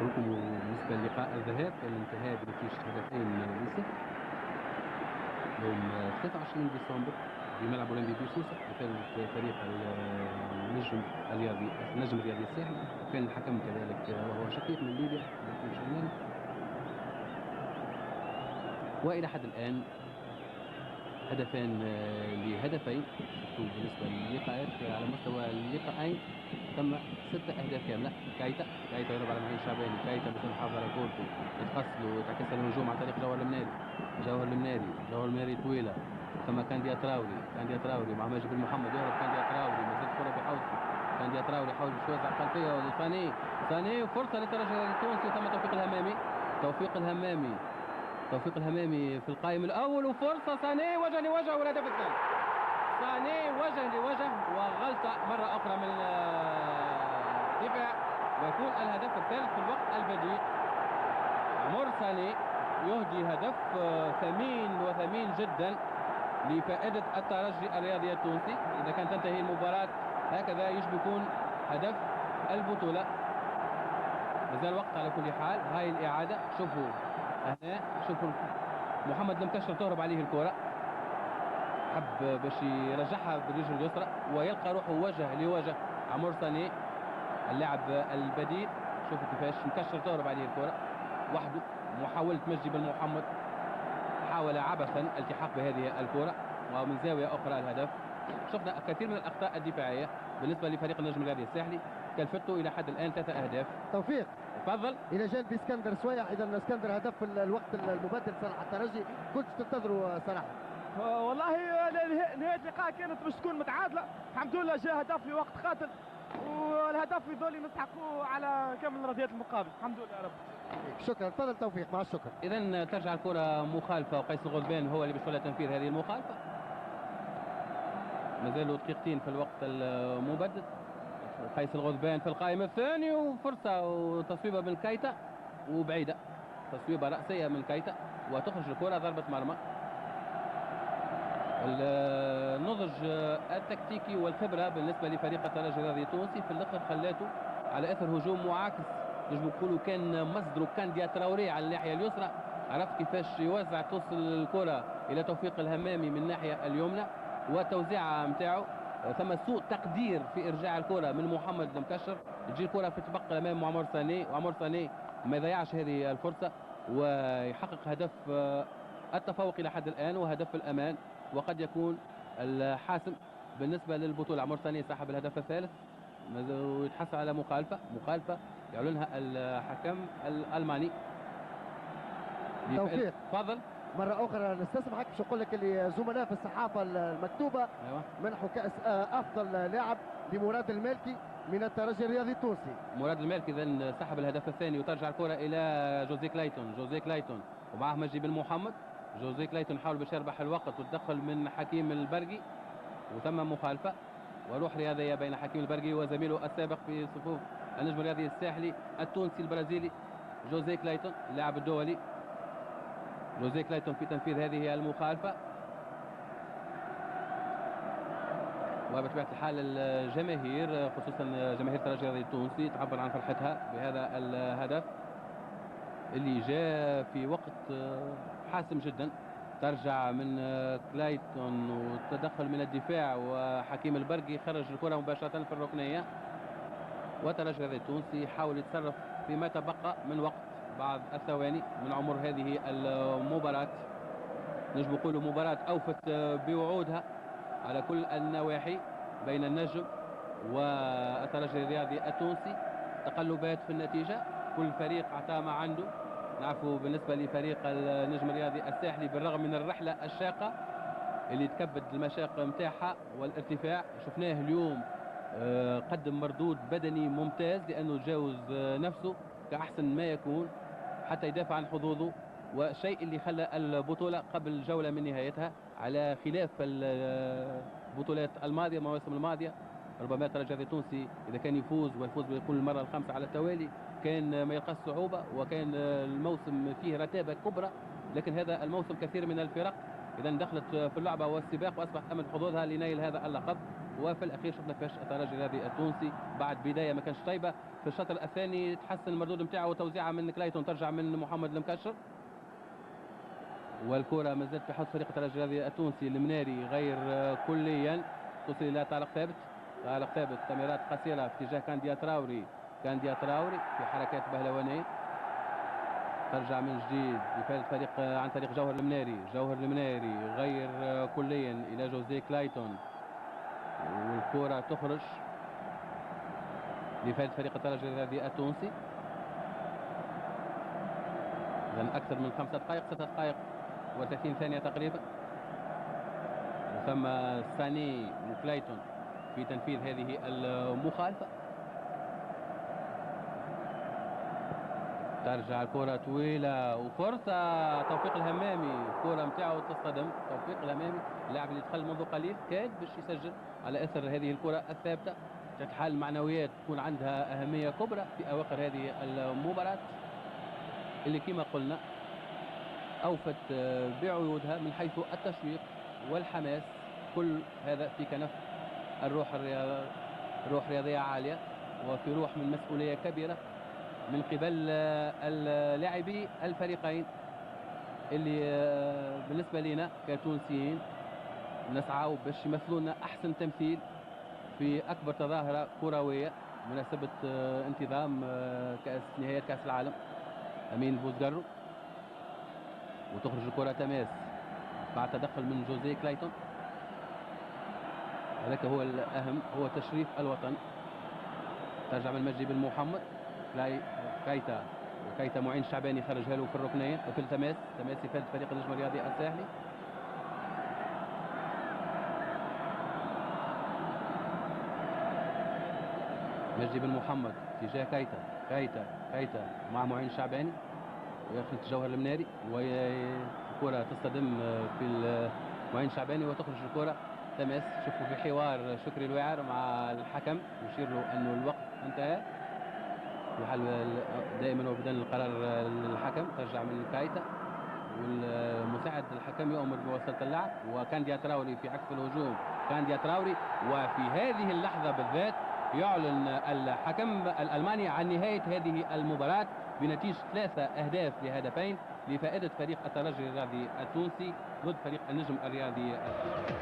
نذكر لكم بالنسبة للقاء الذهاب كان الانتهاء بنتيجة 2-0 يوم 23 ديسمبر بملعب اولمبي بسوسه بفائدة فريق النجم الرياضي، النجم الرياضي الساحلي. وكان الحكم كذلك وهو شقيق من ليبيا شنان. والى حد الان هدفان لهدفين. شفتوا بالنسبة للقاءات على مستوى اللقاءين تم 6 اهداف كاملة. كايتا يضرب على معين شعباني، كايتا باش يحافظ على كورته، يتخص له ويتعكس الهجوم عن طريق جوهر المناري، جوهر المناري طويلة، ثم كانديا تراوري، مع ماجد بن محمد يهرب كانديا تراوري، مازال الكره بحوزته، كانديا تراوري حاول باش يوزع الخلفية ساني، وفرصه للترجي التونسي. ثم توفيق الهمامي في القائم الاول، وفرصه ساني وجه لوجه والهدف الثاني. ساني وجه لوجه وغلطه مرة اخرى من الدفاع، ويكون الهدف الثالث في الوقت البديل. عمر ساني يهدي هدف ثمين وثمين جدا لفائدة الترجي الرياضي التونسي. إذا كانت تنتهي المباراة هكذا يجب يكون هدف البطولة. مازال وقت على كل حال. هاي الإعادة، شوفوا هنا، شوفوا محمد المكشر تهرب عليه الكرة، حب باش يرجعها بالرجل اليسرى ويلقى روحه وجه لوجه عمر ساني اللاعب البديل. شوفوا كيفاش مكشر تهرب عليه الكرة وحده. محاولة مجدي بن محمد حاول عبثا التحاق بهذه الكرة، ومن زاوية أخرى الهدف. شفنا كثير من الأخطاء الدفاعية بالنسبة لفريق النجم الرياضي الساحلي، كلفته إلى حد الآن 3 أهداف. توفيق تفضل. إلى جانب اسكندر سويح، إذا اسكندر هدف الوقت المبدل صلاح الترجي، كنت تنتظروا صلاح؟ والله نهاية اللقاء كانت باش تكون متعادلة، الحمد لله جاء هدف في وقت قاتل، والهدف يظل نستحقوه على كامل رضيات المقابل، الحمد لله يا رب. شكرا، تفضل توفيق مع الشكر. اذا ترجع الكرة مخالفة، وقيس الغضبان هو اللي باش يولى تنفيذ هذه المخالفة. مازالوا دقيقتين في الوقت المبدل. قيس الغضبان في القائم الثاني، وفرصة وتصويبة من كايتا وبعيدة، تصويبة رأسية من كايتا وتخرج الكرة ضربة مرمى. النضج التكتيكي والخبرة بالنسبة لفريق الترجي الرياضي التونسي في الآخر خلاته على إثر هجوم معاكس، نجم نقولوا كان مصدره كانديا تراوري على الناحية اليسرى، عرف كيفاش يوزع، توصل الكرة إلى توفيق الهمامي من الناحية اليمنى وتوزيعها نتاعو. ثم سوء تقدير في إرجاع الكرة من محمد المكشر، تجي الكرة في تبقى أمام عمر ساني، وعمر ساني ما يضيعش هذه الفرصة ويحقق هدف التفوق إلى حد الآن وهدف الأمان، وقد يكون الحاسم بالنسبة للبطولة. عمر ساني صاحب الهدف الثالث ويتحصل على مخالفة يعلنها الحكم الألماني. توفيق تفضل. مرة أخرى نستسمحك باش نقول لك اللي زملاء في الصحافة المكتوبة أيوة. منحوا كأس أفضل لاعب لمراد المالكي من الترجي الرياضي التونسي. مراد المالكي إذا سحب الهدف الثاني، وترجع الكرة إلى جوزي كلايتون، جوزي كلايتون ومعه مجدي بن محمد. جوزي كلايتون حاول باش يربح الوقت وتدخل من حكيم البرقي، وثم مخالفة وروح رياضية بين حكيم البرقي وزميله السابق في صفوف النجم الرياضي الساحلي التونسي البرازيلي جوزي كلايتون اللاعب الدولي. جوزي كلايتون في تنفيذ هذه المخالفة، وبطبيعة الحال الجماهير خصوصا جماهير الترجي الرياضي التونسي تعبر عن فرحتها بهذا الهدف اللي جاء في وقت حاسم جدا. ترجع من كلايتون وتدخل من الدفاع، وحكيم البرقي خرج الكرة مباشرة في الركنية، وترجي الرياضي التونسي حاول يتصرف فيما تبقى من وقت بعض الثواني من عمر هذه المباراة. نجم نقولوا مباراة أوفت بوعودها على كل النواحي بين النجم والترجي الرياضي التونسي. تقلبات في النتيجة، كل فريق عطى ما عنده. نعرفوا بالنسبة لفريق النجم الرياضي الساحلي بالرغم من الرحلة الشاقة اللي تكبد المشاق نتاعها والارتفاع، شفناه اليوم قدم مردود بدني ممتاز لأنه تجاوز نفسه كأحسن ما يكون حتى يدافع عن حظوظه، والشيء اللي خلى البطولة قبل جولة من نهايتها على خلاف البطولات الماضية المواسم الماضية. ربما الترجي التونسي إذا كان يفوز ويفوز بكل المرة الخامسة على التوالي كان ما يلقاش صعوبة، وكان الموسم فيه رتابة كبرى، لكن هذا الموسم كثير من الفرق اذا دخلت في اللعبة والسباق واصبحت امل حظوظها لنيل هذا اللقب. وفي الاخير شفنا كيفاش الترجي الرياضي التونسي بعد بداية ما كانش طيبة في الشوط الثاني تحسن المردود نتاعو، وتوزيعه من كلايتون ترجع من محمد المكشر، والكره ما زالت في حوض فريق الترجي الرياضي التونسي. المناري غير كليا، تصل الى طارق ثابت، طارق ثابت تمريرات قصيرة في اتجاه كانديا تراوري، كانديا تراوري في حركات بهلوانيه، ترجع من جديد لفائدة فريق عن طريق جوهر المناري، جوهر المناري غير كليا الى جوزيه كلايتون، والكره تخرج لفائدة فريق الترجي الرياضي التونسي. اذا اكثر من 5 دقائق، 6 دقائق و30 ثانية تقريبا، ثم ساني وكلايتون في تنفيذ هذه المخالفة. ترجع الكرة طويلة وفرصة توفيق الهمامي، الكرة نتاعو تصطدم. توفيق الهمامي اللاعب اللي دخل منذ قليل كاد باش يسجل على اثر هذه الكرة الثابتة. حال المعنويات تكون عندها أهمية كبرى في أواخر هذه المباراة اللي كما قلنا أوفت بعيودها من حيث التشويق والحماس، كل هذا في كنف الروح الرياضية، روح رياضية عالية وفي روح من مسؤولية كبيرة من قبل اللاعبي الفريقين اللي بالنسبة لنا كتونسيين نسعى باش يمثلونا أحسن تمثيل في أكبر تظاهرة كروية مناسبة انتظام كأس نهاية كأس العالم. أمين بوزقرو، وتخرج الكرة تماس بعد تدخل من جوزيه كلايتون. هذاك هو الأهم، هو تشريف الوطن. ترجع من مجدي بن محمد، كايتا، كايتا معين الشعباني خرجها له في الركنيه في التماس، تماس يفاد فريق النجم الرياضي الساحلي. مجدي بن محمد تجاه كايتا، كايتا كايتا مع معين الشعباني، ويخلط جوهر المناري، والكرة تصطدم في معين الشعباني وتخرج الكرة تماس. شوفوا في حوار شكري الواعر مع الحكم يشير له انه الوقت انتهى. في حال دائما وابدا القرار للحكم، ترجع من كايتا والمساعد الحكم يؤمر بواسطة اللعب، وكانديا تراوري في عكس الهجوم، كانديا تراوري. وفي هذه اللحظة بالذات يعلن الحكم الألماني عن نهاية هذه المباراة بنتيجة 3 أهداف لهدفين لفائدة فريق الترجي الرياضي التونسي ضد فريق النجم الرياضي التونسي.